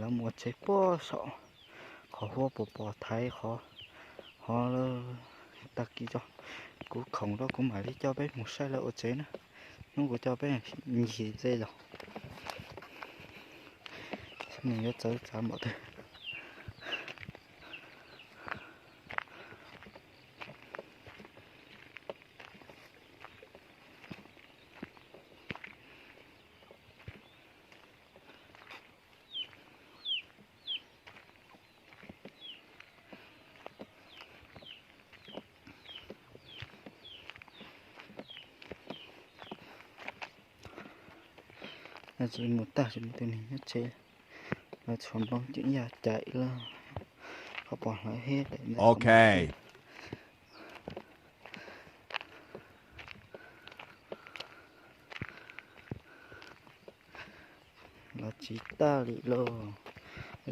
Lawv mus ua tsev puag saum qhov huab puas pom thaiv qhov, qhov tag kis tso. Kuv khoom rau kuv mam li coj peb mus saib lawv ua tsev na. Hnub kuv coj peb ncig ze los, nws yuav txawv txav npaum twg. Tsis mus tag, tsis muaj tus neeg nyob tsev, lawv tshuav nplooj ces ib yam caiv lawm, qhov pom hlawv thiab. Lawv tsiv tag li lauj,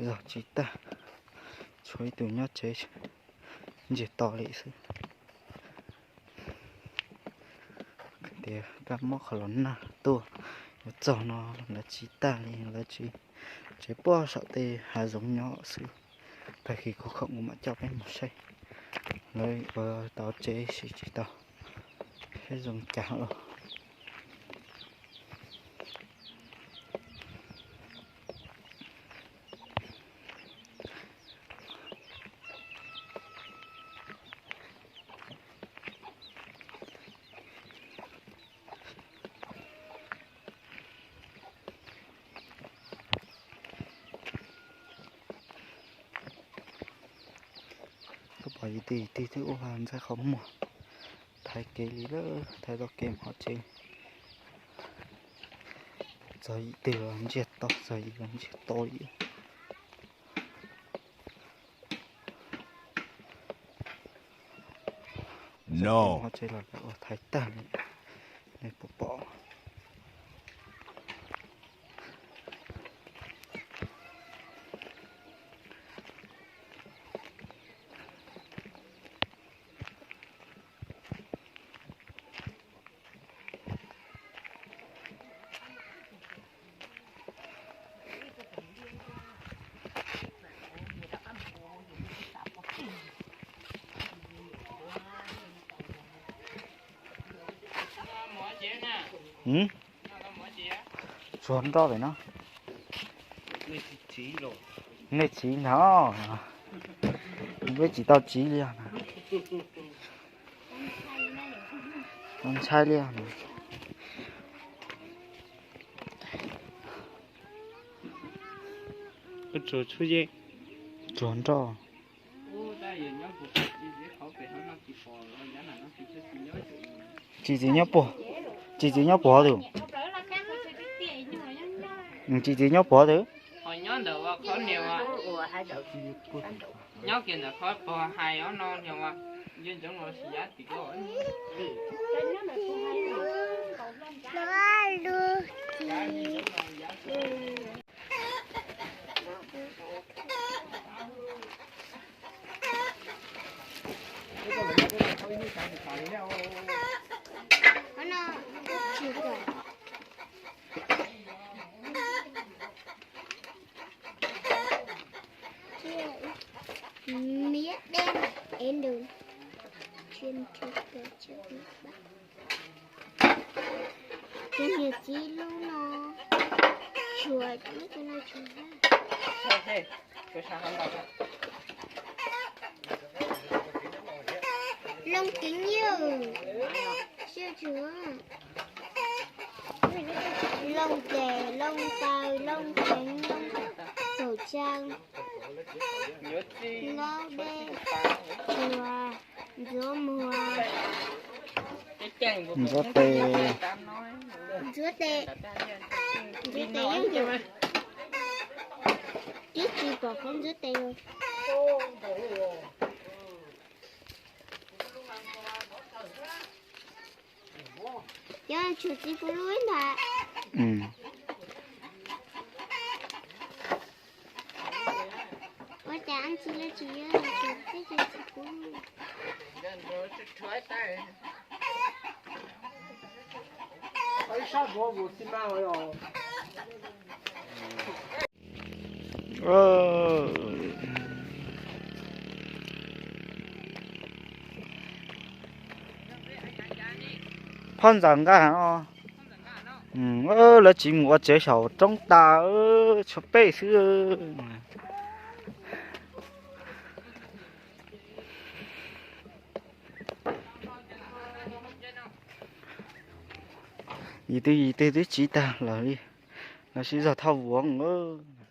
zog tsiv tag, tshuav ib tug nyob tsev ntsiag to li xwb. Tias kab mob qhov los nag tuaj yuav txog no, lawv tsiv tag li, lawv tsiv tsev puag saum tej hav zoov nyob xwb. Tag kis kuv khoom kuv mam coj peb mus saib lawv ua tau tsev sis tsis tau, saib zoo cas los. Koj pom yus twg yus twg twb ua ntxaib qhov muag, thaiv kev li lawm, thaiv tau kev mus qhov tsev. Txog yus twg los ntsiag to, txog yus los ntsiag to li. Qhov tsev los lawv ua thaiv tag li, nej puas pom. Tsuag nroj pem no. Nej tsiv ntag, peb tsis tau tsiv li os. Tau ntshai li os. Tsuag nroj. Tsis txiv nyob puag, tsis txiv nyob puag tus. Tsis txiv nyob puag tus. Nyob kiag ntawm qhov pog hais os no niag mas, nco ntsoov los sis yav tim ko. Miếng đen đến đường chuyên trục từ trước nước Bắc. Cái niềng xiv lub no, chuột, mấy cái no chuột ha. Lông kính nhiều. Siêu chuột. Lông dè, lông tàu, lông kính, lông khẩu trang. Ngó đe, chuột, ntxuav muag. Ntxuav tes. Ntxuav tes. Ntxuav tes yeej yus. Twb tsis pom qhov ntxuav tes. Yog tshuav txiv kuv lub ntag. Ua cas tsis yog tshuav txiv kuv lub. Phoj ntxawm nqaj os. Lawv tsis mus ua tsev saum roob tas, tshuav peb xwb. Yim twg yim twg twb tsiv tag lawm li. Lawv sib zog thauj vuav os.